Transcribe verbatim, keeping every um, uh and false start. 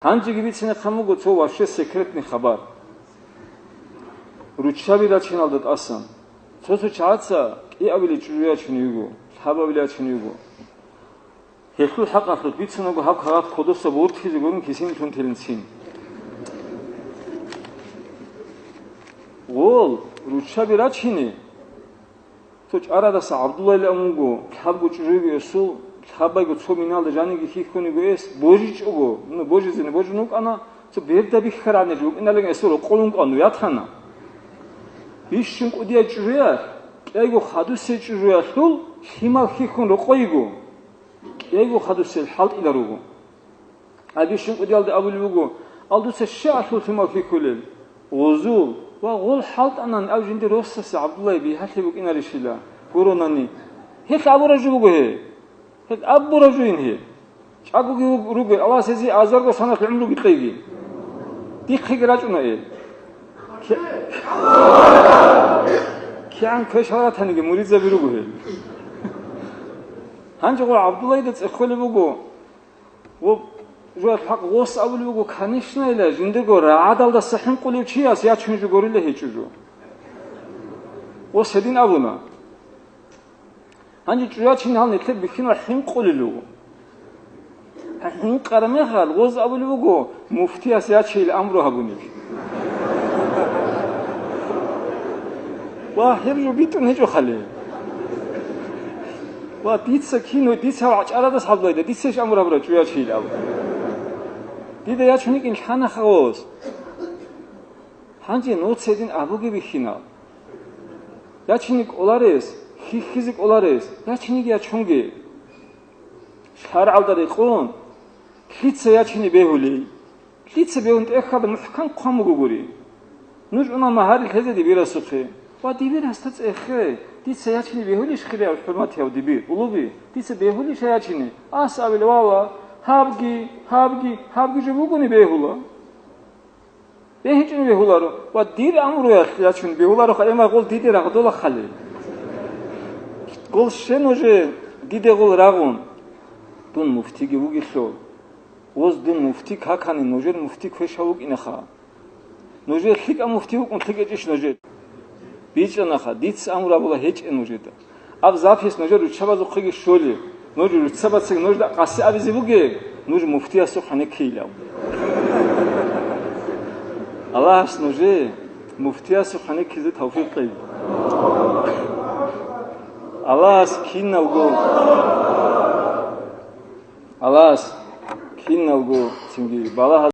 Гьанжеги бицинехъан буго цо вообще секретный хабар. Руччаби рачиналда тӀасан. Цо-цо чагӀаца кӀиабили чӀужу ячине йиго, лъабабили ячине йиго. Гьелъул хӀакъалъулъ бицунаго гьаб кагъат кодоса бортизе гурун кисинилъун телинцин. Гъол, руччаби рачине, цо чӀарадаса ГӀабдуллайилан вуго, лъабго чӀужуги эсул, лъабайго цо миналда жаниги хьихьуниго эс, божичӀого, ну, божизене божун вукӀана, цо берда бихьараб ниж вукӀиналин эсул рокъолъун кӀван ятана. Бищун кӀудияй чӀужуялъ, кӀайго хадусей чӀужуялъул лъимал хьихьун рокъойго, кӀайго хадусел хӀалтӀила руго. Гьаб бищун кӀудиялда абулеб буго, ал дуца щай алъул лъимал хьихьулел? Гъузул ва гъол хӀалтӀанан ав жинде росасе ГӀабдуллайи бигьалъи букӀинарищила гуронани. Гьелъ абураб жо буго гье. Гьелъ абураб жоин гье. ЧӀагоги вуг-, руго, Аллагьас гьезие азарго саналъ гӀумруги кьеги. Дихъеги рачӀуна ил. Ке-, кигӀан квешал ратаниги муридзаби руго гьел. Гьанже гъо ГӀабдуллайида цӀехолеб буго, Ва жо хӀакъ гъос абулеб буго, конечно, ила жиндирго рагӀадалдаса хӀинкъулев чияс ячун жо гурила гьечӀо жо. Гъос гьедин абуна. Гьанже чӀужу ячин гьал нилъер бихьинал хӀинкъулел руго. Гьа, хӀинкъараб мехалъ гъоз абулеб буго, муфтияс ячейил амру гьабунеб. Ва гьеб жо битӀун гьечӀо хали. Ва дица кино, дица гьав гӀачӀарадас гьабулайда, дица иш амру гьабураб чӀужу ячейилан. Дида ячун йикӀин лъана хавос. Гьанже нуц гьедин абуге бихьинал. Ячине кӀоларес, хьихьизе кӀоларес, ячинеги ячунге. ШаргӀалда рекъон, лъица ячине бегьулей? Лъица бегьун тӀехьалда мухӀкан хъван буго гури. Нуж уна магьари лъезе дибирасухъе. Ва дибир гьасда цӀехе, дица ячине бегьулищ хирияв хӀурматияв дибир, улуби, дица бегьулищ ячине? Ас абила, валла, гьабги, гьабги, гьабги жо бугони бегьула. БегьичӀони бегьуларо. Ва дир амруялъ ячун бегьуларо, ха, эмма гъол диде рагъдола хали. Гъол щен уже диде гъол рагъун. Дун муфтиги вугелъул. Воз дун муфти какани, нужер муфти квешав вукӀинаха. Нужер лъикӀав муфти вукӀун лъикӀечӀищ нужер? БичӀчӀанаха, дица амру абула гьечӀе нужеда. Аб запись нужер руччабазухъеги щолеб. Нуж руччабацаги нужда къаси абизе бугеб, нуж муфтиясухъ гьанеккейилав. Аллагьас нужее муфтиясухъ гьанеккизе тавфикъ кьей. Аллагьас киналго Аллагьас киналго цинги балагьал